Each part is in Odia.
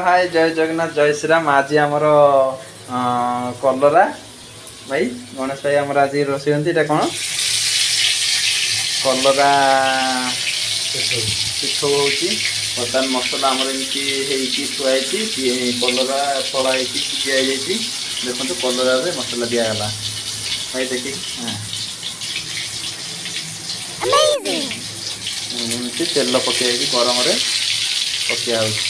ହାଏ, ଜୟ ଜଗନ୍ନାଥ, ଜୟ ଶ୍ରୀରାମ। ଆଜି ଆମର କଲରା ଭାଇ, ଗଣେଶ ଭାଇ ଆମର ଆଜି ରୋଷେଇ ହୁଅନ୍ତି। ଏଇଟା କ'ଣ? କଲରା ପିଠଉ ହେଉଛି। ବର୍ତ୍ତମାନ ମସଲା ଆମର ଏମିତି ହେଇକି ଥୁଆ ହେଇଛି। କଲରା ଫଳା ହେଇକି ସିଝା ହେଇଯାଇଛି। ଦେଖନ୍ତୁ, କଲରାରେ ମସଲା ଦିଆଗଲା। ଭାଇ, ଦେଖି, ହଁ, ଏମିତି ତେଲ ପକେଇକି ଗରମରେ ପକେଇବା ହେଉଛି।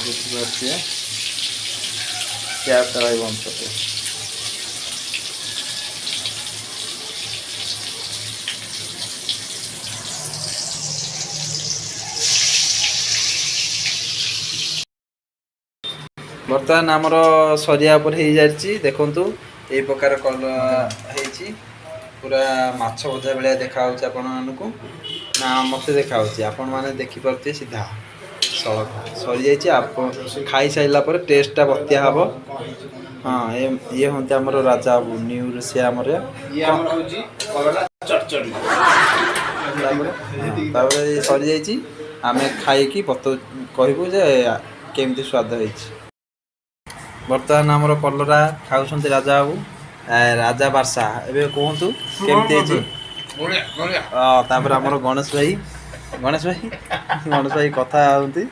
ଦେଖିପାରୁଥିବେ। ଗ୍ୟାସ୍ଟା ଭାଇ ବନ୍ଦ କରିଦେବେ। ବର୍ତ୍ତମାନ ଆମର ସରିବା ଉପରେ ହେଇଯାଇଛି। ଦେଖନ୍ତୁ, ଏଇ ପ୍ରକାର କଲରା ହେଇଛି। ପୁରା ମାଛ ଭଜା ଭଳିଆ ଦେଖାହେଉଛି ଆପଣମାନଙ୍କୁ ନା ମୋତେ ଦେଖାହେଉଛି, ଆପଣମାନେ ଦେଖିପାରୁଥିବେ। ସିଧା ସଳଖ ସରିଯାଇଛି। ଆପଣ ଖାଇସାରିଲା ପରେ ଟେଷ୍ଟଟା ବତିଆ ହେବ। ହଁ, ଇଏ ହୁଅନ୍ତି ଆମର ରାଜା ବାବୁ, ନ୍ୟୁ ରୋଷେଇ ଆମର। ଇଏ ଆମର ହଉଛି କଲରା ଚଟଚଡ଼ି। ତାପରେ ସରିଯାଇଛି। ଆମେ ଖାଇକି କହିବୁ ଯେ କେମିତି ସ୍ୱାଦ ହେଇଛି। ବର୍ତ୍ତମାନ ଆମର କଲରା ଖାଉଛନ୍ତି ରାଜା ବାବୁ, ରାଜା ବାର୍ଷା। ଏବେ କୁହନ୍ତୁ କେମିତି ହେଇଛି? ବଢିଆ, ବଢିଆ। ତାପରେ ଆମର ଗଣେଶ ଭାଇ, ଗଣେଶ ଭାଇ, ଗଣେଶ ଭାଇ କଥା ହୁଅନ୍ତି।